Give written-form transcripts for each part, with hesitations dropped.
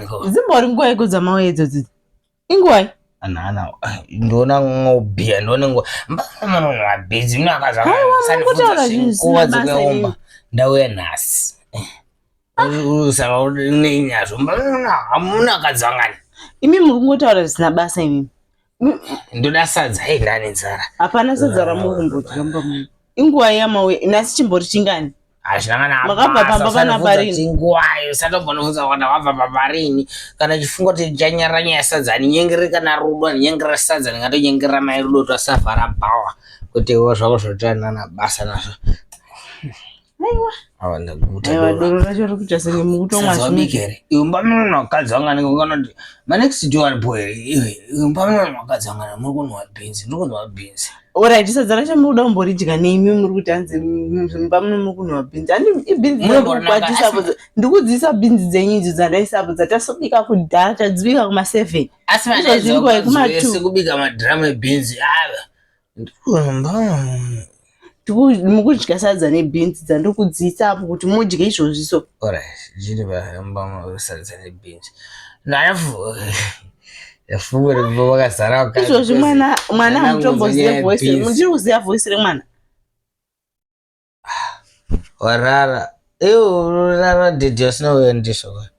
ngani ko? Dzimbori nguva iko dzamauya idzodzi. Inguwai? Anana ndoona ngobhiya ndoona ngo mbamama bhizi mna akaza. Haiwa, mukutaura zvinhu nguva zvisina basa dzekuomba imi. ndauya nhasi. Saka unenyazvo hamuna akadzi vangani. Imi muri kungotaura zvisina basa imimi. Ndoda sadza hei ndane nzara. Hapana sadza ramuri kumbodya mumba muno. Inguva yamauya nhasi chimbori chingani? Hazvina kana Makabva pamba pana parini? Chinguwayo usatombonobvunza kuti wabva pamba rini kana uchifunga kuti ndichanyarara nyaya yesadza handinyengeri kana rudo handinyengerera sadza ndingatonyengerera mai rudo kuti vasavhara bhawa kuti iwe zvako zvotanana basa nazvo. Aiwa. Awa ndaguta. Aiwa doro racho riri kuita senge mukutomwa Sadza wabika here? Iwe mumba muno vakadzi vangani kana kuti manext door aripo here? Iwe mumba muno vakadzi vangani muri kunwa bhinzi ndiri kunwa bhinzi. Alright, sadza racho muri kuda kumboridya neimi muri kuti hanzi mumba muno muri kunwa bhinzi. Handi ibhinzi Munomborinaka, dzandikukwatisa apo ndikudziisa bhinzi dzenyu idzo dzandaisa apo dzatasobika kudhara tadzibika kuma 7. Asi Izvozvi nguva yekuma vese 2. kubika madhiramu ebhinzi ava. Mumba Mukudya sadza nebhinzi dzandikudziisa apo kuti mudye izvozvi so. Alright, chiri pamba sadza nebhinzi. Ndafu ndafunga kuti mumba makazara vakadzi. Izvozvi mwana mwana Mwana hamutombozive kunzwa nyaya voice. yebhinzi. Muchiri kuziva voice remwana. Warara. Iwe urara dhedhi vasina kuendeswa kwa.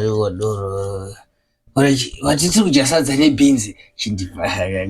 Iko doro. Ora watiti kudya sadza nebhinzi chindipa.